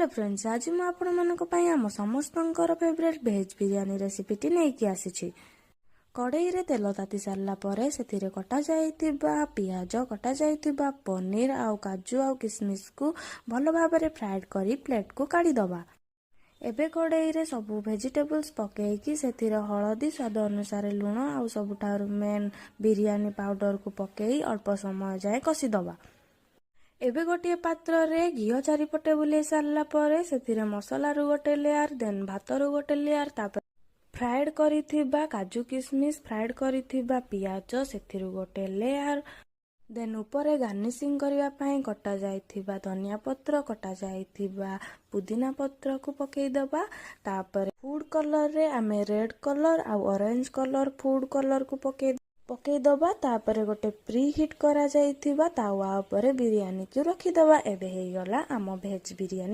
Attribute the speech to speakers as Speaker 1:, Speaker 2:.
Speaker 1: Hello friends, ଆଜି ମୁଁ ଆପଣମାନଙ୍କ ପାଇଁ ଆମ ସମସ୍ତଙ୍କର ଫେଭରେଟ୍ ଭେଜ୍ ବିରିୟାନୀ ରେସିପିଟି ନେଇକି ଆସିଛି। କଡ଼େଇରେ ତେଲ ତାତି ସାରିଲା ପରେ ସେଥିରେ କଟାଯାଇଥିବା ପିଆଜ, କଟାଯାଇଥିବା ପନିର ଆଉ କାଜୁ ଆଉ କିସମିସକୁ ଭଲ ଭାବରେ ଫ୍ରାଏଡ୍ କରି ପ୍ଲେଟ୍କୁ କାଢ଼ିଦେବା। ଏବେ କଡ଼େଇରେ ସବୁ ଭେଜିଟେବଲ୍ସ ପକେଇକି ସେଥିରେ ହଳଦୀ, ସ୍ୱାଦ ଅନୁସାରେ ଲୁଣ ଆଉ ସବୁଠାରୁ ମେନ୍ ବିରିୟାନୀ ପାଉଡ଼ରକୁ ପକେଇ ଅଳ୍ପ ସମୟ ଯାଏଁ କଷିଦେବା। ଏବେ ଗୋଟିଏ ପାତ୍ରରେ ଘିଅ ଚାରିପଟେ ବୁଲେଇ ସାରିଲା ପରେ ସେଥିରେ ମସଲାରୁ ଗୋଟେ ଲେୟାର, ଦେନ୍ ଭାତରୁ ଗୋଟେ ଲେୟାର, ତାପରେ ଫ୍ରାଏଡ୍ କରିଥିବା କାଜୁ କିସମିସ, ଫ୍ରାଏଡ୍ କରିଥିବା ପିଆଜ, ସେଥିରୁ ଗୋଟେ ଲେୟାର, ଦେନ୍ ଉପରେ ଗାର୍ନିସିଂ କରିବା ପାଇଁ କଟା ଯାଇଥିବା ଧନିଆ ପତ୍ର, କଟା ଯାଇଥିବା ପୁଦିନା ପତ୍ରକୁ ପକେଇଦେବା। ତାପରେ ଫୁଡ୍ କଲରରେ ଆମେ ରେଡ୍ କଲର୍ ଆଉ ଅରେଞ୍ଜ କଲର୍ ଫୁଡ୍ କଲର୍କୁ ପକେଇଦେବା। ତାପରେ ଗୋଟେ ପ୍ରି ହିଟ୍ କରାଯାଇଥିବା ତାୱା ଉପରେ ବିରିୟାନୀକୁ ରଖିଦେବା। ଏବେ ହେଇଗଲା ଆମ ଭେଜ୍ ବିରିୟାନୀ।